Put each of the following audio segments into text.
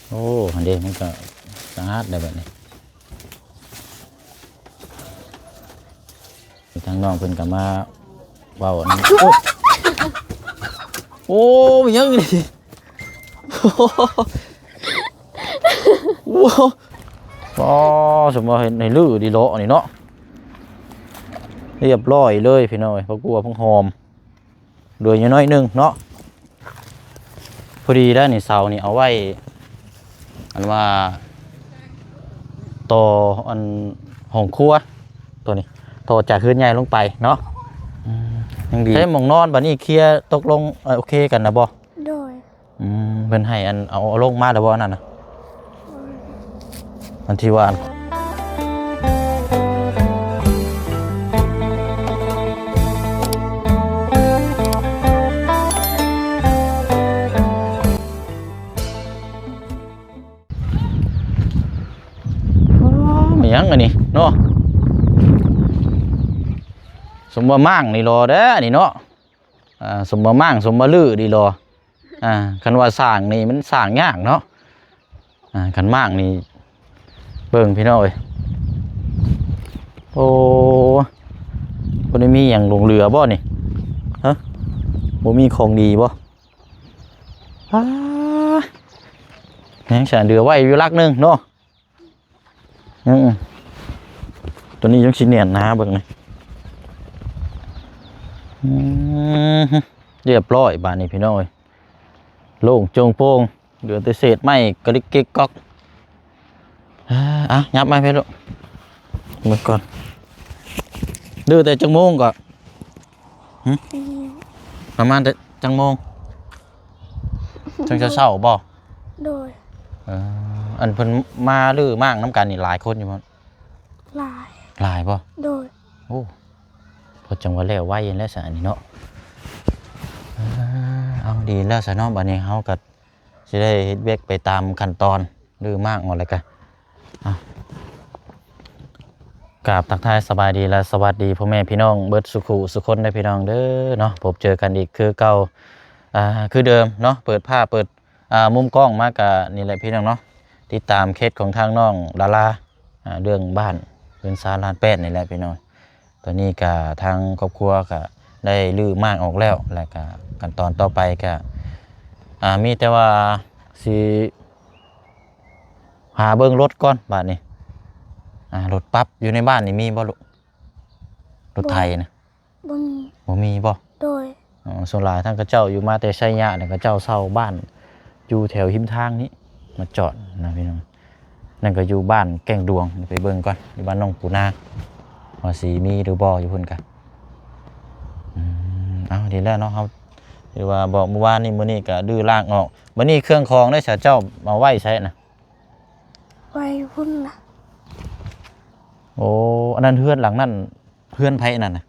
ໂອ້ ຫັ້ນເດ້ ມັນກໍສະອາດແລ້ວບັດນີ້. ທາງນ້ອງເພິ່ນກໍມາເວົ້າອັນນີ້ ໂອ້ ໂອ້ ຫຍັງນີ້ ໂອ້ ໂອ້ ອໍ ສົມວ່າເຮັດໃຫ້ລືດີເລາະນີ້ເນາະ ຮຽບຮ້ອຍເລີຍພີ່ນ້ອງເອີຍ. ຜັກບົວຜັກຫອມ ເຫຼືອຢູ່ໜ້ອຍໜຶ່ງເນາະ. ພໍດີໄດ້ນີ້ ເສົານີ້ເອົາໄວ້ ອັນວ່າ ຕໍ່ອັນຫ້ອງຄົວ ຕົວນີ້ ຕໍ່ຈາກເຮືອນໃຫຍ່ລົງໄປເນາະ. ອືມ ຍັງດີ ໃຊ້ໝ່ອງນອນບັດນີ້ເຄລຍຕົກລົງ ເອີ ໂອເຄກັນນະບໍ່? ໂດຍ. ອືມ ເພິ່ນໃຫ້ອັນ ເອົາ ເອົາລົງມາແລ້ວບໍ່ ອັນນັ້ນນະ? ອັນທີ່ວ່າ ໂອ້ ແມ່ນຫຍັງອັນນີ້ເນາະ? ສົມວ່າມ້າງນີ້ລໍເດີ້ນີ້ເນາະ. ອ່າ ສົມວ່າມ້າງ ສົມວ່າລືດີລໍ. ອ່າ ຄັນວ່າສ້າງນີ້ມັນສ້າງຍາກເນາະ. ອ່າ ຄັນມ້າງນີ້ ເບິ່ງພີ່ນ້ອງເອີຍ ໂອ້ ບໍ່ໄດ້ມີຫຍັງຫຼົງເຫຼືອບໍ່ນີ້? ຮະ ບໍ່ມີຂອງດີບໍ່? ອ້າ ຍັງສະເຫຼືອໄວ້ຢູ່ຫຼັກໜຶ່ງເນາະ. ອືມ ຕົວນີ້ຍັງຊິແໜ້ນໜາເບິ່ງນີ້. ອືມ ຮຽບຮ້ອຍບາດນີ້ພີ່ນ້ອງເອີຍ ໂລ່ງໂຈ່ງໂປ່ງ ເຫຼືອແຕ່ເສດໄມ້ກະລິກກິກກັອກ. ອ່າ ເອົາ ຫຍັບມາເພີ້ນລູກ ເບິ່ງກ່ອນ ດື້ແຕ່ຈັກໂມງກໍ ຫຶ ປະມານແຕ່ຈັກໂມງ? ເຖິງເຊົ້າໆບໍ່? ໂດຍ. ເອີ ອັນເພິ່ນມາລືມ້າງນຳກັນນີ້ຫຼາຍຄົນຢູ່ບໍ່? ຫຼາຍ. ຫຼາຍບໍ່? ໂດຍ. ໂອ້ ພໍຈັງວ່າແລ້ວໄວແລ້ວຊະອັນນີ້ເນາະ. ເອີ ເອົາ ດີແລ້ວຊະເນາະ ບາດນີ້ເຮົາກໍຊິໄດ້ເຮັດວຽກໄປຕາມຂັ້ນຕອນ ລືມ້າງອອກແລ້ວກະ ອ່ະ ກາບທັກທາຍສະບາຍດີ ແລະ ສະຫວັດດີພໍ່ແມ່ພີ່ນ້ອງເບິດສູ່ຄູ່ສູ່ຄົນເດີພີ່ນ້ອງເດີເນາະ. ພົບເຈີກັນອີກຄືເກົ່າ ອ່າ ຄືເດີມເນາະ ເປີດພາບເປີດ ອ່າ ມຸມກ້ອງມາກະນີ້ແຫຼະພີ່ນ້ອງເນາະ ຕິດຕາມເຄສຂອງທາງນ້ອງດາລາ ອ່າ ເລື່ອງບ້ານເຮືອນຊານລ້ານແປດນີ້ແຫຼະພີ່ນ້ອງ. ຕອນນີ້ກະທາງຄອບຄົວກະໄດ້ຮື້ມ້າງອອກແລ້ວ ແລະກະຂັ້ນຕອນຕໍ່ໄປກະ ອ່າ ມີແຕ່ວ່າຊິຫາເບິ່ງລົດກ່ອນບາດນີ້. ອ່າ ລົດປັບຢູ່ໃນບ້ານນີ້ມີບໍ່ລູກ? ລົດໄຖນະ ບໍ່ມີ. ບໍ່ມີບໍ່? ໂດຍ. ອໍ ສ່ວນຫຼາຍທາງເຂົາເຈົ້າຢູ່ມາແຕ່ໄຊຍະນີ້ ເຂົາເຈົ້າເຊົ່າບ້ານຢູ່ແຖວຮິມທາງນີ້ມາຈອດນະພີ່ນ້ອງ. ນັ້ນກໍຢູ່ບ້ານແກ້ງດວງ ໄປເບິ່ງກ່ອນ ຢູ່ບ້ານໜອງປູນາ ວ່າຊິມີຫຼືບໍ່ຢູ່ພຸ້ນກະ. ອືມ ເອົາ ດີແລ້ວເນາະ ເຮົາ ຫຼືວ່າບອກມື້ວານນີ້ ມື້ນີ້ກໍດື້ລ້າງອອກ. ບັດນີ້ເຄື່ອງຂອງເດ້ ເຈົ້າເອົາໄວ້ໃສນະ? ໄວ້ພຸ້ນລະ. ໂອ້ ອັນນັ້ນເຮືອນຫຼັງນັ້ນ ເຮືອນໃຜອັນນັ້ນນະ?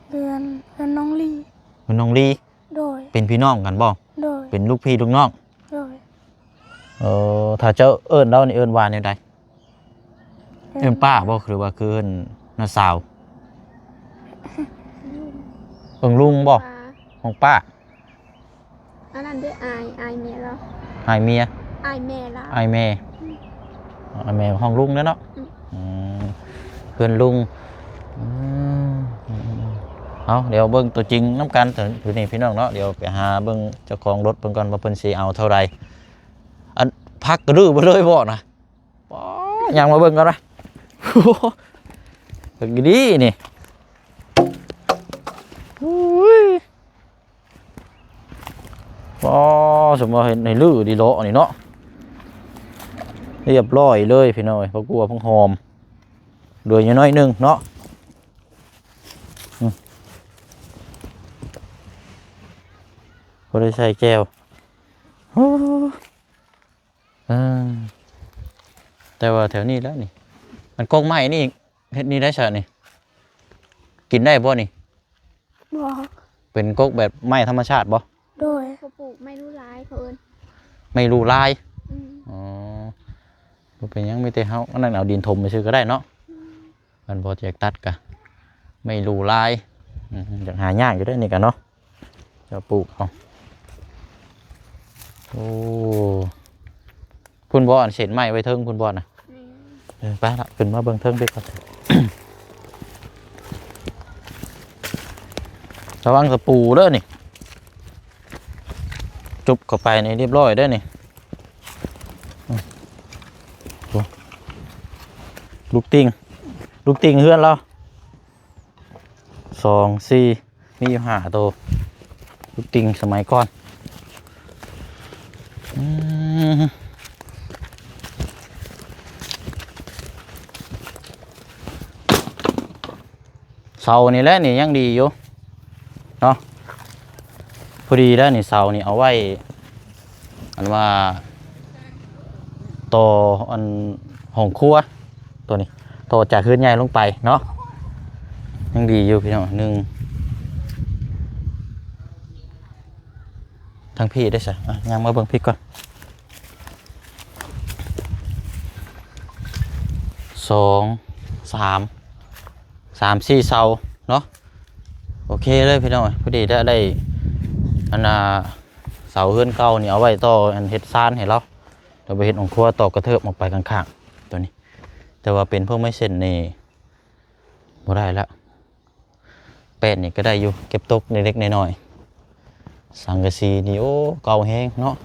ເຮືອນ ເຮືອນນ້ອງລີ. ເຮືອນນ້ອງລີ? ໂດຍ. ເປັນພີ່ນ້ອງກັນບໍ່? ໂດຍ. ເປັນລູກພີ່ລູກນ້ອງ? ໂດຍ. ເອີ ຖ້າເຈົ້າເອີ້ນລາວນີ້ເອີ້ນວ່າແນວໃດ? ເອີ້ນ ເອີ້ນປ້າບໍ່ ຫຼືວ່າຄືເອີ້ນນ້າສາວ? ເອີ້ນລຸງບໍ່? ປ້າ. ຫ້ອງປ້າ. ອັນນັ້ນເດ້ ອາຍ ອາຍເມຍລາວ. ອາຍເມຍ? ອາຍແມ່ລາວ. ອາຍແມ່. ອືມ ອາຍແມ່ ຫ້ອງລຸງເດ້ເນາະ. ອືມ ອືມ ເພື່ອນລຸງ. ອືມ ເອົາ ດຽວເບິ່ງຕົວຈິງນຳກັນ ໂຕນີ້ພີ່ນ້ອງເນາະ. ດຽວໄປຫາເບິ່ງເຈົ້າຂອງລົດເພິ່ນກ່ອນວ່າເພິ່ນຊິເອົາເທົ່າໃດ. ອັນ ພັກກະດື້ເບິດເລີຍບໍ່ນະ? ປ້າ ຍ່າງມາເບິ່ງກ່ອນນະ. ເບິ່ງດີໆນີ້. ໂອ້ຍ ອໍ ສົມວ່າເຮັດໃຫ້ລືດີເລາະນີ້ເນາະ. ຮຽບຮ້ອຍເລີຍພີ່ນ້ອງເອີຍ ຜັກບົວຜັກຫອມ ເຫຼືອຢູ່ໜ້ອຍໜຶ່ງເນາະ. ອືມ ບໍ່ໄດ້ໃສ່ແຈ່ວ. ໂອ້ ເອີ ແຕ່ວ່າແຖວນີ້ແຫຼະນີ້ ອັນກົກໄມ້ນີ້ ເຮັດນີ້ໄດ້ຊະນີ້ ກິນໄດ້ບໍ່ນີ້? ບໍ່. ເປັນກົກແບບໄມ້ທຳມະຊາດບໍ່? ໂດຍ. ເຂົາປູກໄມ້ລູລາຍ ເຂົາເອີ້ນ ໄມ້ລູລາຍ. ອືມ ອໍ ບໍ່ເປັນຫຍັງ ມີແຕ່ເຮົາ ອັນນັ້ນ ເອົາດິນຖົມຊື່ກໍໄດ້ເນາະ. ອືມ ມັນບໍ່ຢາກຕັດກະ ໄມ້ລູລາຍ. ອືມ ຢາກຫາຍາກຢູ່ເດ້ນີ້ກະເນາະ ຈະປູກເອົາ. ໂອ້ ພຸ້ນບໍ່ ອັນເສັ້ນໄມ້ໄວ້ເທິງພຸ້ນບໍ່ນະ? ແມ່ນ. ເອີ ໄປລະ ຂຶ້ນມາເບິ່ງເທິງເດ້ກ່ອນ. ລະວັງຕະປູເດີນີ້ ຈຸບເຂົ້າໄປນີ້ຮຽບຮ້ອຍເດີນີ້. ອືມ ໂອ້ ລູກຕິ່ງ ລູກຕິ່ງເຮືອນລາວ ສອງ ສີ່ ມີຢູ່ຫ້າໂຕ ລູກຕິ່ງສະໄໝກ່ອນ. ອືມ ເສົານີ້ແຫຼະນີ້ຍັງດີຢູ່ເນາະ ພໍດີແລ້ວນີ້ ເສົານີ້ເອົາໄວ້ ອັນວ່າຕໍ່ອັນຫ້ອງຄົວ ໂຕນີ້ຕໍ່ຈາກເຮືອນໃຫຍ່ລົງໄປເນາະ ຍັງດີຢູ່ພີ່ນ້ອງ. ໜຶ່ງ ທາງພີ້ເດ້ຊະ ອ່ະ ຍ່າງມາເບິ່ງພີ້ກ່ອນ. ສອງ ສາມ ສາມ ສີ່ເສົາເນາະ. ໂອເຄເລີຍພີ່ນ້ອງ ພໍດີໄດ້ ໄດ້ອັນນ່າ ເສົາເຮືອນເກົ່ານີ້ເອົາໄວ້ຕໍ່ອັນເຮັດຊານໃຫ້ລາວ ແລ້ວໄປເຮັດຫ້ອງຄົວຕໍ່ກະເທີບອອກໄປຂ້າງໆ ໂຕນີ້. ແຕ່ວ່າເປັນພວກໄມ້ເສັ້ນນີ້ບໍ່ໄດ້ລະ. ແປ້ນນີ້ກໍໄດ້ຢູ່ ເກັບຕົກເລັກໆນ້ອຍໆ. ສັງກະສີນີ້ ໂອ້ ເກົ່າແຮງເນາະ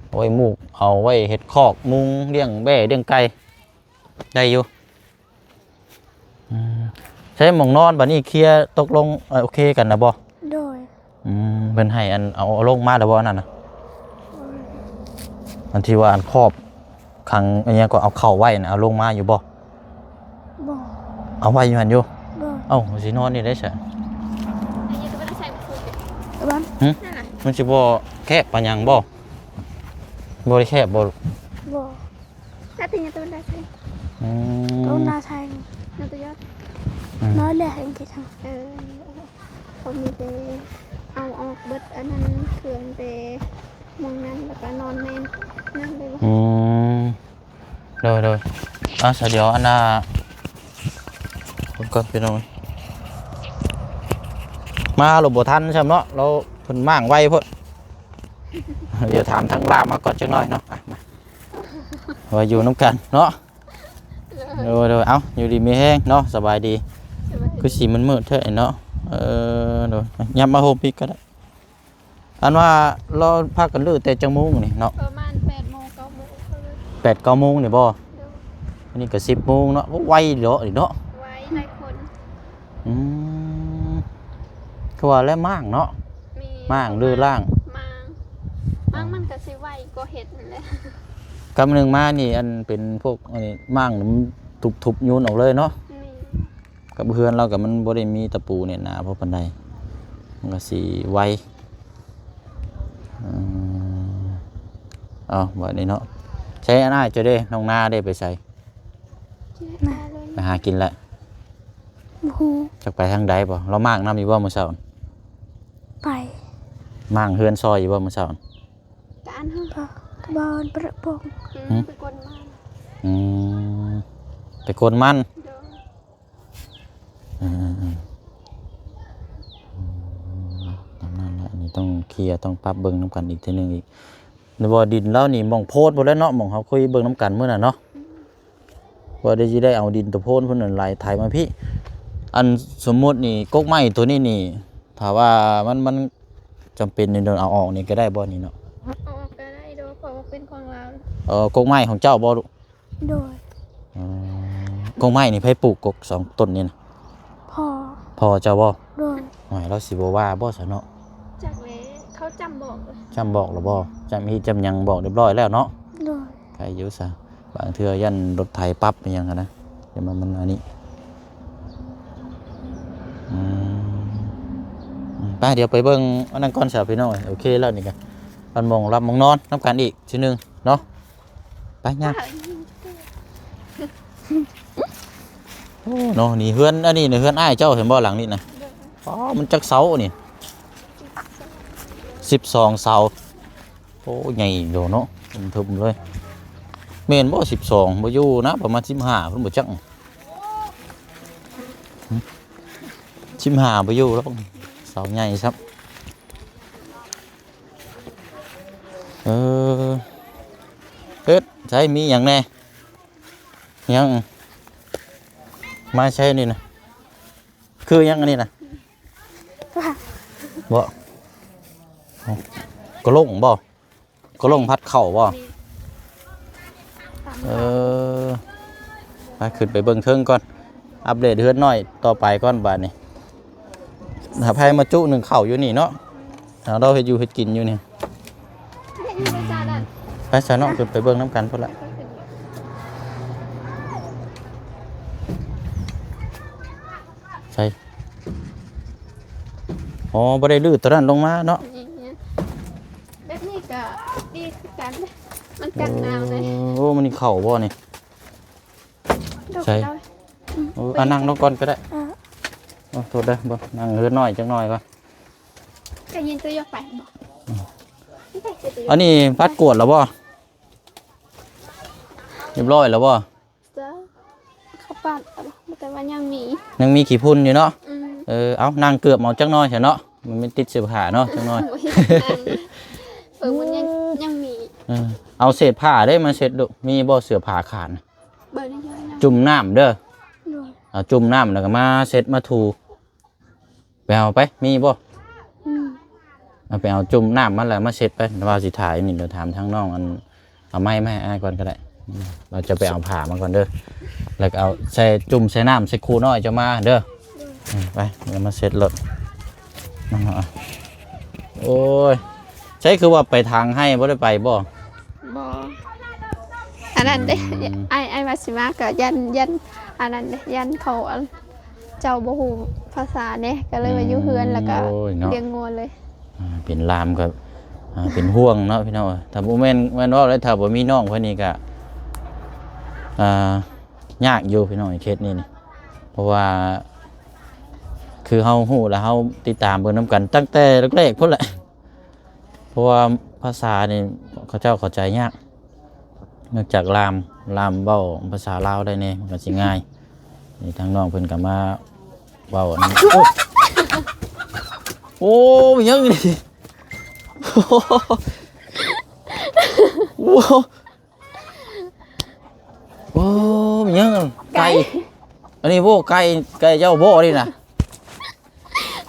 ເອົາໄວ້ມຸງ ເອົາໄວ້ເຮັດຄອກມຸງ ລ້ຽງແບ້ລ້ຽງໄກ່ ໄດ້ຢູ່. ອືມ ໃຊ້ໝ່ອງນອນ ບັດນີ້ເຄລຍຕົກລົງ ເອີ ໂອເຄກັນນະບໍ່? ໂດຍ. ອືມ ເພິ່ນໃຫ້ອັນ ເອົາ ເອົາລົງມາແລ້ວບໍ່ ອັນນັ້ນນະ? ໂດຍ. ອັນທີ່ວ່າອັນຂອບຂັງ ອັນຫຍັງກໍເອົາເຂົ້າໄວ້ນະ ເອົາລົງມາຢູ່ບໍ່? ບໍ່. ເອົາໄວ້ຢູ່ຫັ້ນຢູ່? ໂດຍ. ເອົ້າ ຊິນອນນີ້ໄດ້ຊະ? ຫຶ? ມັນຊິບໍ່ແຄບປານຫຍັງບໍ່? ບໍ່ໄດ້ແຄບບໍ່ລູກ? ບໍ່. ອືມ ເອົາແຫຼະ ເຮັດຫຍັງ? ເອີ ເຂົາມີແຕ່ເອົາອອກເບິດ ອັນນັ້ນ ເຄື່ອງແຕ່ໝ່ອງນັ້ນ ແລ້ວກໍນອນແມ່ນນັ້ນເລີຍ. ອືມ ໂດຍໆ. ອ່າ ສະດຽວອັນນ່າ ເບິ່ງກ່ອນພີ່ນ້ອງ ມາລະບໍ່ທັນຊ້ຳເນາະ ລາວເພິ່ນມ້າງໄວໂພດ. ດຽວຖາມທາງລ່າມມາກ່ອນຈັກໜ້ອຍເນາະ ອ່ະ ມາ ວ່າຢູ່ນຳກັນເນາະ. ໂດຍ ໂດຍ ເອົ້າ ຢູ່ດີມີແຮງເນາະ ສະບາຍດີ. ສະບາຍດີ. ຄືຊິມືດໆແທ້ເນາະ ເອີ ໂດຍ ຫຍັບມາໂຮມພີ້ກໍໄດ້. ອັນວ່າລາວພາກັນເລີກແຕ່ຈັກໂມງນີ້ເນາະ? ປະມານແປດໂມງ ເກົ້າໂມງ ເຂົາເລີກ ແປດ ເກົ້າໂມງນີ້ບໍ່? ໂດຍ. ອັນນີ້ກໍສິບໂມງເນາະ ໂອ້ ໄວເນາະ ນີ້ເນາະ ໄວ ຫຼາຍຄົນ. ອືມ ຄືວ່າແລ້ວມ້າງເນາະ ມ້າງ ຫຼືລ້າງ ມ້າງ ມ້າງມັນກໍຊິໄວກວ່າເຮັດຫັ້ນແຫຼະ. ກັບໜຶ່ງມານີ້ ອັນເປັນພວກ ອັນນີ້ ມ້າງ ທຸບໆໂຍນອອກເລີຍເນາະ. ແມ່ນ. ກັບເຮືອນລາວກໍມັນບໍ່ໄດ້ມີຕະປູແໜ້ນໜາພໍປານໃດ ມັນກໍຊິໄວ. ອືມ ເອົາ ບາດນີ້ເນາະ ໃສອັນອ້າຍເຈົ້າເດ້ ນ້ອງນາເດ້ ໄປໃສ? ໄປຫາກິນແຫຼະ. ບໍ່ຮູ້ ຈັກໄປທາງໃດບໍ່? ລາວມ້າງນຳຢູ່ບໍ່ມື້ເຊົ້າ? ໄປ ມ້າງເຮືອນຊ່ອຍຢູ່ບໍ່ມື້ເຊົ້າ? ກະອັນເຮົາ ກະ ກະບອນປະປົງ. ອືມ ໄປກົນມັນ. ອືມ ໄປກົນມັນ. ໂດຍ. ເອີ ເອີ ເອີ ອືມ ຕາມນັ້ນແຫຼະ ອັນນີ້ຕ້ອງເຄລຍ ຕ້ອງປັບເບິ່ງນຳກັນອີກເທື່ອໜຶ່ງອີກ. ແລ້ວບໍ່ ດິນລາວນີ້ໝ່ອງໂພນພຸ້ນແຫຼະເນາະ ໝ່ອງເຮົາຄຸຍເບິ່ງນຳກັນມື້ນັ້ນເນາະ ອືມ ວ່າໄດ້ຊິໄດ້ເອົາດິນໂຕໂພນພຸ້ນນັ້ນໄຫຼໄຖມາພີ້. ອັນສົມມຸດນີ້ ກົກໄມ້ໂຕນີ້ນີ້ ຖ້າວ່າມັນ ມັນຈຳເປັນນີ້ ເດີນເອົາອອກນີ້ກໍໄດ້ບໍ່ນີ້ເນາະ? ເອົາອອກກໍໄດ້ໂດຍ ເພາະວ່າເປັນຂອງລາວ. ເອີ ກົກໄມ້ຂອງເຈົ້າບໍ່? ໂດຍ. ອໍ ກົກໄມ້ນີ້ໃຜປູກ ກົກສອງຕົ້ນນີ້ນະ? ພໍ່. ພໍ່ເຈົ້າບໍ່? ໂດຍ. ໂອ້ຍ ລາວຊິບໍ່ວ່າບໍ່ຊະເນາະ? ຈັກແຫຼະ ເຂົາຈຳບອກ ຈຳບອກແລ້ວບໍ່? ຈຳຮີດຈຳຫຍັງບອກຮຽບຮ້ອຍແລ້ວເນາະ? ໂດຍ. ໃຜຢູ່ຊະ ບາງເທື່ອຢ້ານລົດໄຖປັບອີ່ຫຍັງຫັ້ນນະ ຢ່າມາມັນອັນນີ້. ອືມ ອືມ ໄປ ດຽວໄປເບິ່ງອັນນັ້ນກ່ອນຊະພີ່ນ້ອງ. ໂອເຄແລ້ວນີ້ກະ ອັນໝ່ອງຫຼັບໝ່ອງນອນນຳກັນອີກທີໜຶ່ງເນາະ. ໄປຍ່າງ. ໂອ້ ເນາະ ນີ້ເຮືອນ ອັນນີ້ນະ ເຮືອນອ້າຍເຈົ້າ ເຫັນບໍ່ ຫຼັງນີ້ນະ? ອໍ ມັນຈັກເສົານີ້? ສິບສອງເສົາ. ໂອ້ ໃຫຍ່ໂດເນາະ ເຖິມເລີຍ. ແມ່ນບໍ່ ສິບສອງ ບໍ່ຢູ່ນະ ປະມານສິບຫ້າພຸ້ນບໍ່ຈັກ. ສິບຫ້າບໍ່ຢູ່ດອກ ເສົາໃຫຍ່ຊ້ຳ. ເອີ ເຮັດໃສ ມີຫຍັງແດ່? ຫຍັງ? ມາໃຊ້ນີ້ນະ? ຄືຫຍັງອັນນີ້ນະ? ບໍ່? ກະລົງບໍ່? ກະລົງຜັດເຂົ້າບໍ່? ເອີ ໄປຂຶ້ນໄປເບິ່ງເທິງກ່ອນ ອັບເດດເຮືອນນ້ອຍຕໍ່ໄປກ່ອນບາດນີ້. ຫາໃຜມາຈຸໜຶ້ງເຂົ້າຢູ່ນີ້ເນາະ ເຮົາເຮັດຢູ່ເຮັດກິນຢູ່ນີ້. ໄປຊະເນາະ ຂຶ້ນໄປເບິ່ງນຳກັນພຸ້ນລະ. ໃສ? ອໍ ບໍ່ໄດ້ຮື້ຕົວນັ້ນລົງມາເນາະ. ແບບນີ້ກໍດີຄືກັນ ມັນກັນໜາວເດ້. ໂອ້ ມັນເຂົ້າບໍ່ນີ້? ໃສ? ໂອ້ ອ່ະ ນັ່ງລົງກ່ອນກໍໄດ້. ເອີ ໂອ້ ໂທດເດີ ເບິ່ງ ນັ່ງເຮືອນນ້ອຍຈັກໜ້ອຍກ່ອນ. ກະຍິນຕົວຢອກໄປບໍ່? ອັນນີ້ພັດກວດແລ້ວບໍ່? ຮຽບຮ້ອຍແລ້ວບໍ່? ເຈົ້າ ເຂົາປາດແລ້ວ ແຕ່ວ່າຍັງມີ ຍັງມີຂີ້ຝຸ່ນຢູ່ເນາະ. ອືມ ເອີ ເອົາ ນັ່ງເກືອບເອົາຈັກໜ້ອຍຊະເນາະ ມັນໄມ່ຕິດເສື້ອຜ້າເນາະ ຈັກໜ້ອຍ. ເອີ ມັນຍັງ ຍັງມີ. ເອີ ເອົາເສດຜ້າເດ້ມາເຊັດດູ ມີບໍ່ເສື້ອຜ້າຂາດ? ຈຸ່ມນ້ຳເດີ. ໂດຍ ເອົາຈຸ່ມນ້ຳແລ້ວກໍມາເຊັດມາຖູ. ໄປເອົາໄປ ມີບໍ່? ອືມ ເອົາໄປເອົາຈຸ່ມນ້ຳມາແລ້ວມາເຊັດໄປ. ວ່າຊິຖ່າຍນີ້ ດຽວຖາມທາງນ້ອງ ອັນ ເອົາໄມ້ມາໃຫ້ອ້າຍກ່ອນກໍໄດ້. ອືມ ວ່າຈະໄປເອົາຜ້າມາກ່ອນເດີ ແລ້ວກໍເອົາໃສ່ຈຸ່ມໃສ່ນ້ຳໃສ່ຄູນ້ອຍເຈົ້າມາເດີ. ໂດຍ ອືມ ໄປ ດຽວມາເຊັດໂລດ. ໂອ້ຍ ໃສ ຄືວ່າໄປທາງໄຮ່ ບໍ່ໄດ້ໄປບໍ່? ບໍ່ ອັນນັ້ນເດ້. ອືມ ອ້າຍ ອ້າຍວ່າຊິມາ ກໍຢ້ານ ຢ້ານອັນນັ້ນເດ້ ຢ້ານເຂົາ ເຈົ້າບໍ່ຮູ້ພາສາເດ້ ກໍເລີຍວ່າຢູ່ເຮືອນ ອືມ ແລ້ວກໍ ໂອ້ຍເນາະ ລ້ຽງງົວເລີຍ. ອ່າ ເປັນລາມກໍ ອ່າ ເປັນຫ່ວງເນາະພີ່ນ້ອງ. ຖ້າບໍ່ແມ່ນ ແມ່ນເວົ້າແລ້ວ ຖ້າບໍ່ມີນ້ອງເພິ່ນນີ້ກໍ ອ່າ ຍາກຢູ່ພີ່ນ້ອງ ເຂດນີ້ນີ້. ເພາະວ່າ ຄືເຮົາຮູ້ແລ້ວ ເຮົາຕິດຕາມເບິ່ງນຳກັນຕັ້ງແຕ່ແລກໆພຸ້ນແຫຼະ. ເພາະວ່າພາສານີ້ເຂົາເຈົ້າເຂົ້າໃຈຍາກ ນອກຈາກລາມ ລາມເວົ້າພາສາລາວໄດ້ແດ່ ມັນກໍຊິງ່າຍ. ນີ້ທາງນ້ອງເພິ່ນກໍມາເວົ້ານຳ. ໂອ້ ໂອ້ ຫຍັງນີ້? ໂອ້ ໂອ້ ຫຍັງ? ໄກ່ ໄກ່ ອັນນີ້ບໍ່ ໄກ່ ໄກ່ເຈົ້າບໍ່ນີ້ນະ?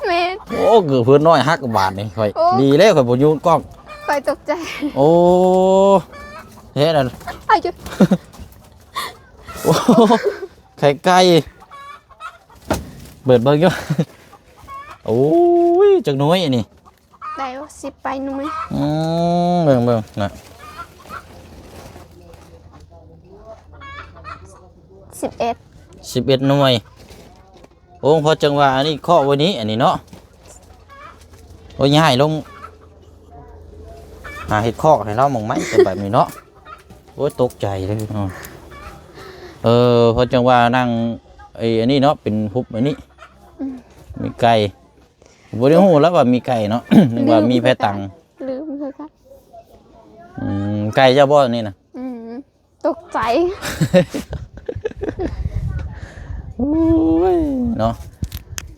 ແມ່ນ. ໂອ້ ເກືອບເພື່ອນນ້ອຍຫັກບາດນີ້ຂ້ອຍ. ໂອ້ ດີແລ້ວຂ້ອຍບໍ່ຍູ້ກ້ອງ ຂ້ອຍຕົກໃຈ. ໂອ້ ເຮັດອັນ ອາຍຸ ໂອ້ ໄຂ່ໄກ່ ເປີດເບິ່ງຢູ່. ໂອ້ຍ ຈັກໜ່ວຍອັນນີ້? ໄດ້ບໍ່ ສິບປາຍໜ່ວຍ. ອືມ ເບິ່ງໆ ນະ ສິບເອັດ ສິບເອັດໜ່ວຍ. ໂອ້ ເພາະຈັ່ງວ່າອັນນີ້ເຄາະໄວ້ນີ້ ອັນນີ້ເນາະ. ໂອ້ຍ ຍ້າຍລົງ ຫາເຮັດຄອກໃຫ້ລາວໝ່ອງໃໝ່ ແບບນີ້ເນາະ. ໂອ້ຍ ຕົກໃຈເລີຍເນາະ. ເອີ ເພາະຈັ່ງວ່ານັ່ງ ໄອ້ອັນນີ້ເນາະ ເປັນຮຸບອັນນີ້. ອືມ ມີໄກ່ ບໍ່ໄດ້ຮູ້ແລ້ວວ່າມີໄກ່ເນາະ ນຶກວ່າມີແພຕັງ. ລືມຄືກັນ. ອືມ ໄກ່ເຈົ້າບໍ່ນີ້ນະ? ອືມ ຕົກໃຈ. ໂອ້ຍ ເນາະ.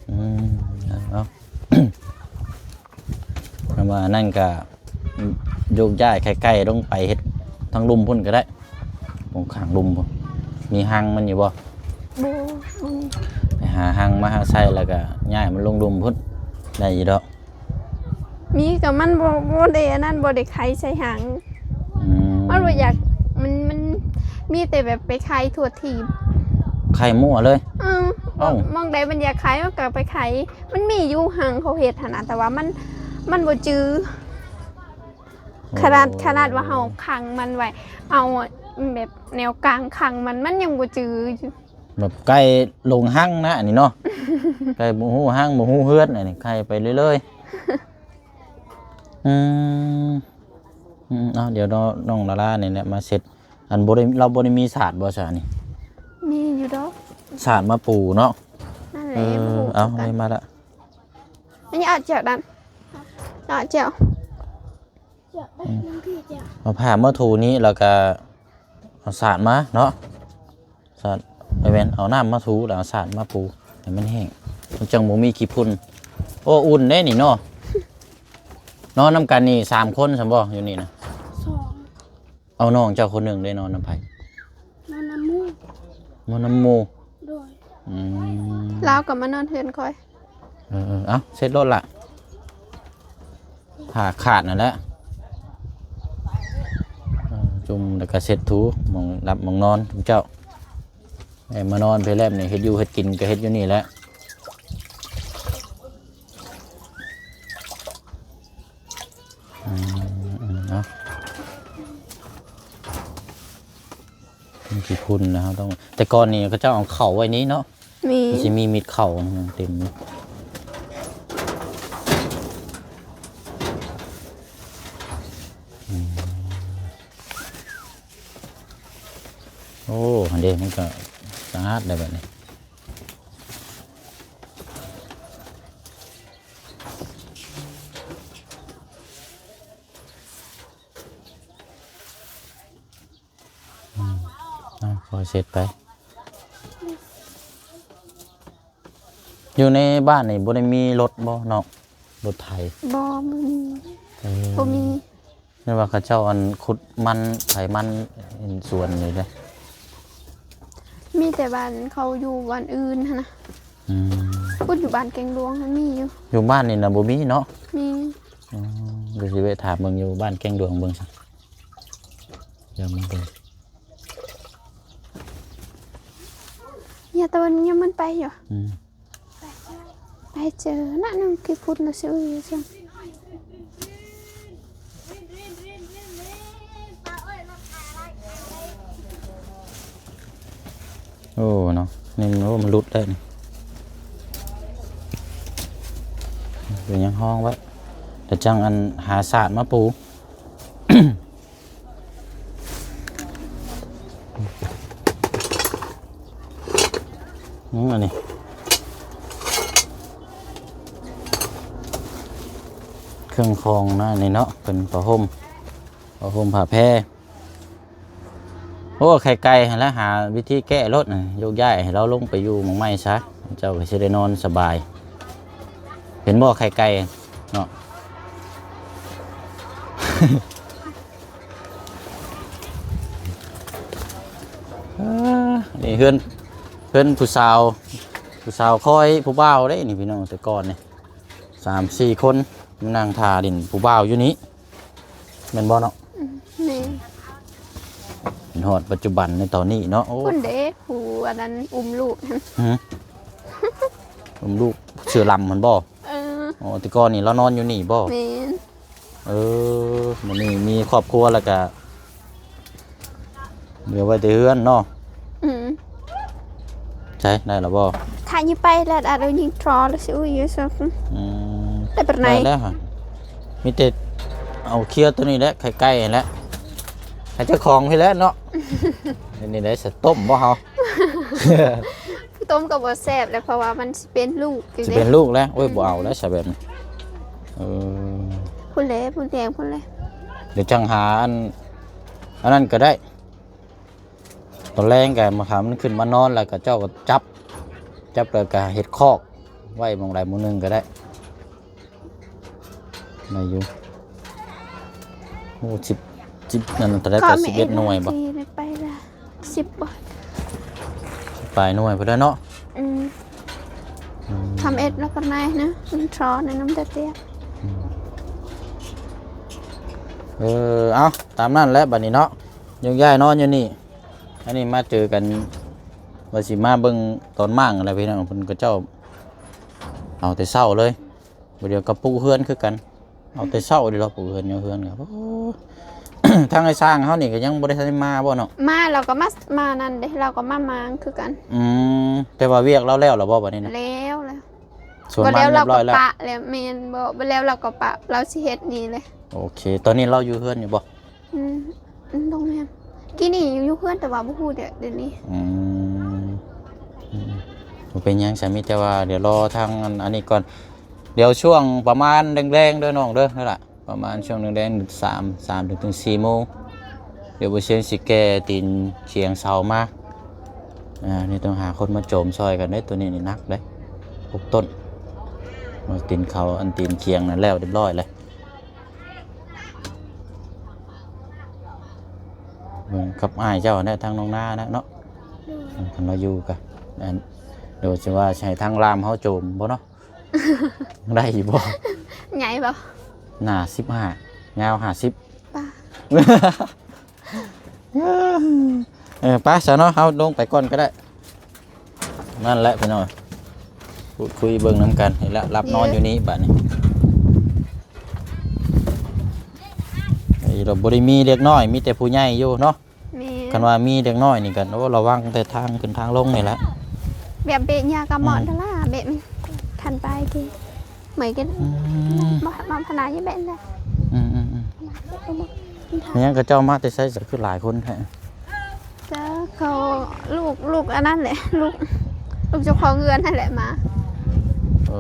ອືມ ເອົາ ຄັນວ່ານັ້ນກະ ໂຍກຍ້າຍໄຂ່ໄກ່ລົງໄປເຮັດທາງລຸ່ມພຸ້ນກໍໄດ້ ຂອງຂ້າງລຸ່ມພຸ້ນ. ມີຮັງມັນຢູ່ບໍ່? ບໍ່ ບໍ່ມີ. ໄປຫາຮັງມາໃສ່ ແລ້ວກໍຍ້າຍມັນລົງລຸ່ມພຸ້ນ ໄດ້ຢູ່ດອກ. ມີ ກໍມັນບໍ່ ບໍ່ໄດ້ອັນນັ້ນ ບໍ່ໄດ້ໄຂ່ໃສ່ຮັງ. ອືມ ມັນບໍ່ຢາກ ມັນ ມັນມີແຕ່ແບບໄປໄຂ່ທົ່ວທີບ ໄຂ່ມົ້ວເລີຍ. ເອີ ເອົ້າ ໝ່ອງໃດມັນຢາກໄຂ່ ມັນກໍໄປໄຂ່. ມັນມີຢູ່ຮັງເຂົາເຮັດຫັ້ນນະ ແຕ່ວ່າມັນ ມັນບໍ່ຈື່. ໂອ້ ຂະໜາດ ຂະໜາດວ່າເຮົາຂັງມັນໄວ້ ເອົາແບບແນວກາງຂັງມັນ ມັນຍັງບໍ່ຈື່ຢູ່. ແບບໄກ່ຫຼົງຮັງນະ ອັນນີ້ເນາະ. ໄກ່ບໍ່ຮູ້ຮັງ ບໍ່ຮູ້ເຮືອນ ອັນນີ້ໄຂ່ໄປເລື້ອຍໆ. ອືມ ອືມ ເອົາ ດຽວນ້ອງລາລານີ້ແຫຼະມາເຊັດ. ອັນບໍ່ໄດ້ ລາວບໍ່ໄດ້ມີສາດບໍ່ຊະນີ້? ມີຢູ່ດອກ ສາດມາປູເນາະ. ນັ້ນແຫຼະ ເອີ ບໍ່ຮູ້ ເອົາ ຄືກັນ ມາລະ. ອັນນີ້ອາດຈະນັ້ນ ອາດຈະ ອືມ ເອົາຜ້າມາຖູນີ້ ແລ້ວກະເອົາສາດມາເນາະ ສາດ ໄອ້ແວ່ນ ເອົານ້ຳມາຖູ ແລ້ວເອົາສາດມາປູໃຫ້ມັນແຫ້ງ ມັນຈັ່ງບໍ່ມີຂີ້ຝຸ່ນ. ໂອ້ ອຸ່ນເດ້ນີ້ເນາະ. ນອນນຳກັນນີ້ສາມຄົນຊັ້ນບໍ່ ຢູ່ນີ້ນະ? ສອງ ເອົານ້ອງເຈົ້າຄົນໜຶ່ງໄດ້ນອນນຳໃຜ? ນອນນຳໝູ່. ນອນນຳໝູ່? ໂດຍ. ອືມ ລາວກໍມານອນເຮືອນຂ້ອຍ. ເອີໆ ເອົາ ເຊັດໂລດລະ ຜ້າຂາດນັ້ນແຫຼະ. ເອີ ຈຸ່ມແລ້ວກໍເຊັດຖູ ໝ່ອງຫຼັບໝ່ອງນອນຈຸ່ມເຈົ້າ. ແມ່ມານອນພີ້ແລ້ວນີ້ ເຮັດຢູ່ເຮັດກິນກໍເຮັດຢູ່ນີ້ແຫຼະ. ອືມ ເນາະ ມັນຂີ້ຝຸ່ນນະ ເຮົາຕ້ອງ ແຕ່ກ່ອນນີ້ເຂົາເຈົ້າເອົາເຂົ້າໄວ້ນີ້ເນາະ. ມີ ມັນຊິມີມິດເຂົ້າເຕັມຢູ່. ອືມ ໂອ້ ຫັ້ນເດ້ ມັນກໍສະອາດແລ້ວບັດນີ້. ອືມ ເອົາ ຄ່ອຍເຊັດໄປ. ຢູ່ໃນບ້ານນີ້ບໍ່ໄດ້ມີລົດບໍ່ເນາະ? ລົດໄຖ? ບໍ່ ບໍ່ມີ. ເອີ ບໍ່ມີ. ແມ່ນວ່າເຂົາເຈົ້າ ອັນ ຂຸດມັນ ໄຖມັນ ເຫັນສວນນີ້ເດ້. ມີແຕ່ບ້ານເຂົາຢູ່ບ້ານອື່ນຫັ້ນນະ. ອືມ ພຸ້ນ ຢູ່ບ້ານແກ້ງຫຼວງຫັ້ນມີຢູ່. ຢູ່ບ້ານນີ້ນະບໍ່ມີເນາະ? ມີ. ອໍ ດຽວຊິໄປຖາມເບິ່ງຢູ່ບ້ານແກ້ງຫຼວງເບິ່ງຊະ. ດຽວມາເບິ່ງ. ຢ່າຕະວັນຍັງມັນໄປຢູ່. ອືມ ໄປເຈີນະ ໜຶ່ງທີ່ພຸດລະຊື່ຢູ່ຊັ້ນ. ໂອ້ ເນາະ ນີ້ ໂອ້ ມັນຫຼຸດໄດ້ນີ້. ເປັນຫຍັງຫ້ອງໄວ້ ແລ້ວຈັ່ງ ອັນ ຫາສາດມາປູ. ອືມ ອັນນີ້ ເຄື່ອງຂອງນະ ອັນນີ້ເນາະ ເປັນຜ້າຫົ່ມ ຜ້າຫົ່ມຜ້າແພ. ໂອ້ ໄຂ່ໄກ່ຫັ້ນລະ ຫາວິທີແກ້ໂລດນະ ໂຍກຍ້າຍໃຫ້ລາວລົງໄປຢູ່ໝ່ອງໃໝ່ຊະ ເຈົ້າກໍຊິໄດ້ນອນສະບາຍ. ເຫັນບໍ່ ໄຂ່ໄກ່ເນາະ? ເອີ ນີ້ເຮືອນ ເຮືອນຜູ້ສາວ ຜູ້ສາວຄອຍຜູ້ບ່າວເດ້ນີ້ພີ່ນ້ອງ ແຕ່ກ່ອນນີ້ ສາມສີ່ຄົນ ມານັ່ງຖ້າຫຼິ້ນຜູ້ບ່າວຢູ່ນີ້ ແມ່ນບໍ່ເນາະ? ອືມ ແມ່ນ. ເປັນຮອດປັດຈຸບັນໃນຕອນນີ້ເນາະ. ໂອ້ ພຸ້ນເດ້ ຜູ້ອັນນັ້ນອຸ້ມລູກຫັ້ນ. ຫື? ອຸ້ມລູກເສືອລຳຫັ້ນບໍ່? ເອີ ອໍ ແຕ່ກ່ອນນີ້ລາວນອນຢູ່ນີ້ບໍ່? ແມ່ນ. ເອີ ມື້ນີ້ມີຄອບຄົວແລ້ວກະ ເຫຼືອໄວ້ແຕ່ເຮືອນເນາະ. ອືມ ໃຊ້ໄດ້ລະບໍ່? ຖ້າຍິງໄປແລ້ວ ອາດຍິງທຣໍລະຊິອຸຍຢູ່ຊະ. ອືມ ໄດ້ປານໃດ? ໄດ້ແລ້ວຫະ ມີແຕ່ເອົາເຄຍໂຕນີ້ແຫຼະ ໄຂ່ໄກ່ຫັ້ນແຫຼະ ໃຫ້ເຈົ້າຂອງພີ້ແຫຼະເນາະ. ອັນນີ້ໄດ້ສະຕົ້ມບໍ່ເຮົາ? ຕົ້ມກໍບໍ່ແຊບແຫຼະ ເພາະວ່າມັນຊິເປັນລູກຢູ່ເດ້. ຊິເປັນລູກແລ້ວ. ໂອ້ຍ ອືມ ບໍ່ເອົາແລ້ວຊະແບບນີ້. ເອີ ພຸ້ນແຫຼະ ພຸ້ນແດງພຸ້ນແຫຼະ. ດຽວຈັ່ງຫາອັນ ອັນນັ້ນກໍໄດ້. ຕອນແລງກໍມາ ຖ້າມັນຂຶ້ນມານອນແລ້ວກໍເຈົ້າກໍຈັບ ຈັບແລ້ວກໍເຮັດຄອກໄວ້ໝ່ອງໃດໝ່ອງໜຶ່ງກໍໄດ້ ໄດ້ຢູ່. ໂອ້ ສິບ ສິບ ນັ້ນເທົ່າໃດກໍ ກໍ ສິບເອັດໜ່ວຍບໍ່? ໄປລະ ສິບບໍ່? ປາຍໜ່ວຍພຸ້ນແຫຼະເນາະ. ອືມ ອືມ ທຳເອັດແລ້ວກໍໄດ້ນະ ມັນທຣໍໃນນ້ຳຕາເຕຍ. ອືມ ເອີ ເອົາ ຕາມນັ້ນແຫຼະບັດນີ້ເນາະ ໂຍກຍ້າຍນອນຢູ່ນີ້. ອັນນີ້ມາເຈີກັນ ວ່າຊິມາເບິ່ງຕອນມ້າງຫັ້ນແຫຼະພີ່ນ້ອງ ເພິ່ນເຂົາເຈົ້າເອົາແຕ່ເຊົ້າເລີຍ ບາດດຽວກໍປຸກເຮືອນຄືກັນ. ເອົາແຕ່ເຊົ້າເດ້ລະ ປຸກເຮືອນ ໂຍກເຮືອນ. ໂອ້ ທາງອ້າຍຊ້າງເຮົານີ້ກໍຍັງບໍ່ໄດ້ທັນໄດ້ມາບໍ່ເນາະ? ມາ ລາວກໍມາ ມານັ້ນເດ້ ລາວກໍມາມ້າງຄືກັນ. ອືມ ແຕ່ວ່າວຽກລາວແລ້ວລະບໍ່ບັດນີ້ນະ? ແລ້ວແລ້ວ. ສວນມັນລຽບຮ້ອຍແລ້ວ? ແລ້ວ ແມ່ນ. ບໍ່ ບໍ່ແລ້ວລາວກໍປະ ລາວຊິເຮັດນີ້ເລີຍ. ໂອເຄ ຕອນນີ້ລາວຢູ່ເຮືອນຢູ່ບໍ່? ອືມ ອືມ ໂຮງແຮມ ກີ້ນີ້ຢູ່ ຢູ່ເຮືອນ ແຕ່ວ່າບໍ່ຮູ້ດຽວ ດຽວນີ້. ອືມ ອືມ ບໍ່ເປັນຫຍັງຊະ ມີແຕ່ວ່າດຽວລໍທາງອັນ ອັນນີ້ກ່ອນ. ດຽວຊ່ວງປະມານແລງໆເດີນ້ອງເດີ ນັ້ນລະ ປະມານຊ່ວງແລງໆ ສາມ ສາມເຖິງສີ່ໂມງ ດຽວບໍ່ຊຽງຊິແກ່ຕີນຄຽງເສົາມາ. ອ່າ ນີ້ຕ້ອງຫາຄົນມາໂຈມຊ່ອຍກັນເດ້ ໂຕນີ້ນີ້ໜັກເດ້ ຫົກຕົ້ນ. ຕີນເສົາ ອັນຕີນຄຽງນັ້ນແລ້ວຮຽບຮ້ອຍແລ້ວ. ເບິ່ງກັບອ້າຍເຈົ້າແຫຼະ ທາງນ້ອງນານະເນາະ. ໂດຍ ຄັນວ່າຢູ່ກະ ອັນ ໂດຍຊິວ່າໃຫ້ທາງລາມເຮົາໂຈມບໍ່ເນາະ? ໄດ້ຢູ່ບໍ່? ໃຫຍ່ບໍ່? ໜ້າສິບຫ້າ ຍາວຫ້າສິບ. ປະ ເອີ ໄປຊະເນາະ ເຮົາລົງໄປກ່ອນກໍໄດ້. ນັ້ນແຫຼະພີ່ນ້ອງ ພູດຄຸຍເບິ່ງນຳກັນນີ້ແຫຼະ. ຫຼັບນອນຢູ່ນີ້ບາດນີ້. ເອີ ບໍ່ໄດ້ມີເດັກນ້ອຍ ມີແຕ່ຜູ້ໃຫຍ່ຢູ່ເນາະ. ແມ່ນ ຄັນວ່າມີເດັກນ້ອຍນີ້ກໍ ໂອ້ ລະວັງແຕ່ທາງຂຶ້ນທາງລົງນີ້ແຫຼະ. ແບບເບະຫຍ້າກໍໝອນ ອືມ ທະລາ ແບບນີ້ ຄັນໄປຕິ ເມື່ອຍກໍ ອືມ ມາ ມາພະນາຢູ່ແບບນັ້ນ. ອືມໆໆ ແມ່ນຫຍັງ ເຂົາເຈົ້າມາແຕ່ໃສ ຄືຫຼາຍຄົນແທ້? ເຈົ້າ ເຂົາ ລູກ ລູກອັນນັ້ນແຫຼະ ລູກ ລູກເຈົ້າຂອງເຮືອນຫັ້ນແຫຼະມາ. ເອີ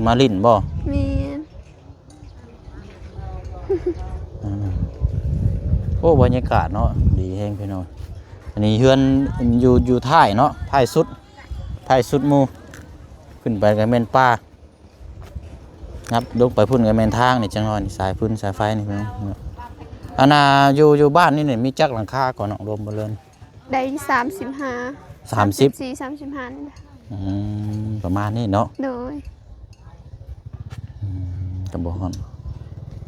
ມາຫຼິ້ນບໍ່? ແມ່ນ. ອືມ ໂອ້ ບັນຍາກາດເນາະ ດີແຮງພີ່ນ້ອງ. ອັນນີ້ເຮືອນຢູ່ ຢູ່ທ້າຍເນາະ ທ້າຍສຸດ ທ້າຍສຸດໝູ່. ຂຶ້ນໄປກໍແມ່ນປ່າ ນັບລົງໄປພຸ້ນກໍແມ່ນທາງນີ້ ຈັກໜ້ອຍນີ້ ສາຍຟືນສາຍໄຟນີ້ພີ່ນ້ອງ. ອັນນ່າ ຢູ່ ຢູ່ບ້ານນີ້ນີ້ ມີຈັກຫຼັງຄາກໍເນາະ ລວມເບິດເລີຍ? ໄດ້ສາມສິບຫ້າ ສາມສິບ ສາມສິບສີ່ ສາມສິບຫ້າ ນີ້ແຫຼະ. ອືມ ປະມານນີ້ເນາະ. ໂດຍ. ອືມ ກໍບໍ່ຮອດ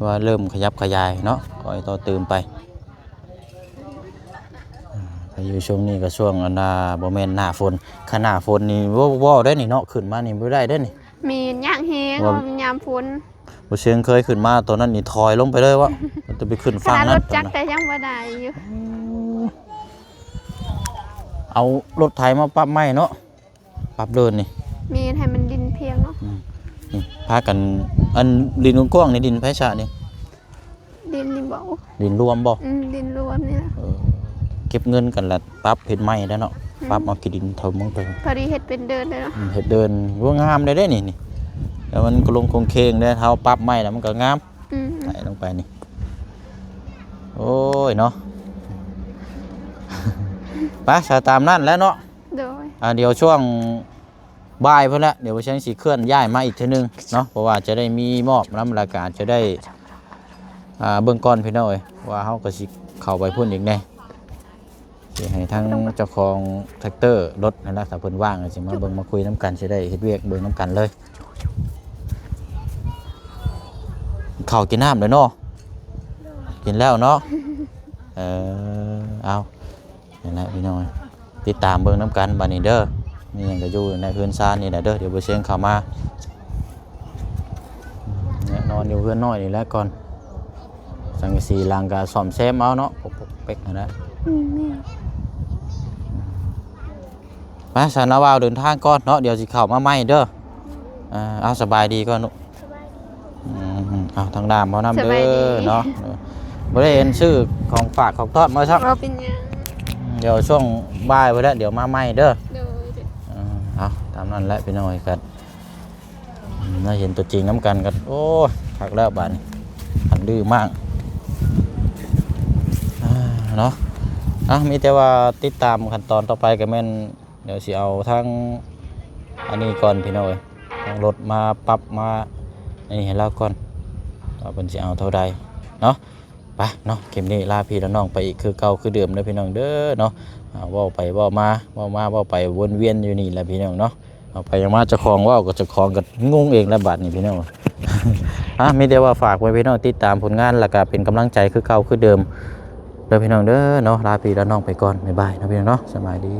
ວ່າເລີ່ມຂະຫຍັບຂະຫຍາຍເນາະ ຄ່ອຍຕໍ່ຕື່ມໄປ. ອາ ພາຍຸຊ່ວງນີ້ກໍຊ່ວງອັນນ່າ ບໍ່ແມ່ນໜ້າຝົນ ຄັນໜ້າຝົນນີ້ ໂອ້ ເວົ້າໄດ້ນີ້ເນາະ ຂຶ້ນມານີ້ບໍ່ໄດ້ເດ້ນີ້. ແມ່ນ ຍາກແຮງ ວ່າ ຍາມຝົນ ບໍ່ເຊງເຄີຍຂຶ້ນມາຕອນນັ້ນນີ້ ຖອຍລົງໄປເລີຍວະ ມັນຈະໄປຂຶ້ນຝັ່ງນັ້ນ ຂະໜາດລົດຈັກກໍຍັງບໍ່ໄດ້ຢູ່. ເອົາລົດໄຖມາປັບໃໝ່ເນາະ ປັບເດີນນີ້. ແມ່ນ ໃຫ້ມັນດິນພຽງເນາະ. ອືມ ນີ້ພາກັນ ອັນດິນກວ້າງໆນີ້ ດິນໃຜຊະນີ້? ດິນນີ້ບໍ່? ດິນລວມບໍ່? ອືມ ດິນລວມນີ້ແຫຼະ. ເອີ ເກັບເງິນກັນລະປັບເຮັດໃໝ່ແລ້ວເນາະ. ອືມ ປັບເອົາຂີ້ດິນຖົມລົງໄປ ພໍດີເຮັດເປັນເດີນເດ້ເນາະ. ອືມ ເຮັດເດີນ ໂອ້ ງາມເດ້ນີ້ ນີ້ ແລ້ວມັນກໍລົງໂຄ້ງເຄ້ງເດ້ ເຮົາປັບໃໝ່ແລ້ວມັນກໍງາມ. ອືມ ໃສ່ລົງໄປນີ້ ໂອ້ຍເນາະ ໄປຊະ ຕາມນັ້ນແຫຼະເນາະ. ໂດຍ. ອ່າ ດຽວຊ່ວງບ່າຍພຸ້ນແຫຼະ ດຽວບໍ່ແຊງຊິເຄື່ອນຍ້າຍມາອີກເທື່ອໜຶ່ງເນາະ ເພາະວ່າຈະໄດ້ມີມອບນຳ ແລ້ວກໍອາດຈະໄດ້ ອ່າ ເບິ່ງກ່ອນພີ່ນ້ອງເອີຍ ວ່າເຮົາກໍຊິເຂົ້າໄປພຸ້ນອີກແດ່ ຊິໃຫ້ທາງເຈົ້າຂອງແທັກເຕີລົດຫັ້ນລະ ຖ້າເພິ່ນວ່າງກໍຊິມາເບິ່ງມາຄຸຍນຳກັນ ຊິໄດ້ເຮັດວຽກເບິ່ງນຳກັນເລີຍ. ເຂົ້າກິນນ້ຳແລ້ວເນາະ? ກິນແລ້ວເນາະ. ເອີ ເອົາ ນີ້ແຫຼະພີ່ນ້ອງ ຕິດຕາມເບິ່ງນຳກັນບາດນີ້ເດີ ມີຫຍັງກໍຢູ່ໃນເຮືອນຊານນີ້ແຫຼະເດີ ດຽວບໍ່ເຊງເຂົ້າມາ ແນະ ນອນຢູ່ເຮືອນນ້ອຍນີ້ແຫຼະກ່ອນ ສັງກະສີຫຼັງກໍສ້ອມແຊມເອົາເນາະ ປົກໆເປັກໆຫັ້ນແຫຼະ. ອືມ ແມ່ນ. ໄປ ຊັ້ນລະ ບ່າວເດີນທາງກ່ອນເນາະ ດຽວຊິເຂົ້າມາໃໝ່ເດີ. ເອີ ເອົາ ສະບາຍດີກ່ອນລູກ. ສະບາຍດີ. ອືມ ເອົາ ທາງດາມເຮົານຳເດີເນາະ. ສະບາຍດີ. ບໍ່ໄດ້ເຫັນຊື້ຂອງຝາກຂອງຕ້ອນມາຊ້ຳ. ບໍ່ເປັນຫຍັງ. ດຽວຊ່ວງບ່າຍພຸ້ນແຫຼະ ດຽວມາໃໝ່ເດີ. ໂດຍ. ເອີ ເອົາ ຕາມນັ້ນແຫຼະພີ່ນ້ອງເອີຍ ກໍ ອືມ ໄດ້ເຫັນຕົວຈິງນຳກັນກໍ ໂອ້ຍ ຄັກແລ້ວບາດນີ້ ຄັນດື້ມາກ ອ່າ ເນາະ. ອ່ະ ມີແຕ່ວ່າຕິດຕາມຂັ້ນຕອນຕໍ່ໄປກໍແມ່ນ ດຽວຊິເອົາທາງອັນນີ້ກ່ອນພີ່ນ້ອງເອີຍ ທາງລົດມາປັບມາອັນນີ້ໃຫ້ລາວກ່ອນ ວ່າເພິ່ນຊິເອົາເທົ່າໃດເນາະ. ໄປເນາະ ຄລິບນີ້ລາພີ່ລານ້ອງໄປອີກຄືເກົ່າຄືເດີມເດີພີ່ນ້ອງເດີເນາະ. ເວົ້າໄປເວົ້າມາ ເວົ້າມາເວົ້າໄປວົນວຽນຢູ່ນີ້ແຫຼະພີ່ນ້ອງເນາະ. ເອົາໄປເອົາມາເຈົ້າຂອງເວົ້າກັບເຈົ້າຂອງກໍງົງເອງແລ້ວບາດນີ້ພີ່ນ້ອງ. ອ່ະ ມີແຕ່ວ່າຝາກໄວ້ພີ່ນ້ອງຕິດຕາມຜົນງານ ແລ້ວກໍເປັນກຳລັງໃຈຄືເກົ່າຄືເດີມເດີພີ່ນ້ອງເດີເນາະ. ລາພີ່ລານ້ອງໄປກ່ອນ ບາຍບາຍເນາະພີ່ນ້ອງເນາະ. ສະບາຍດີ.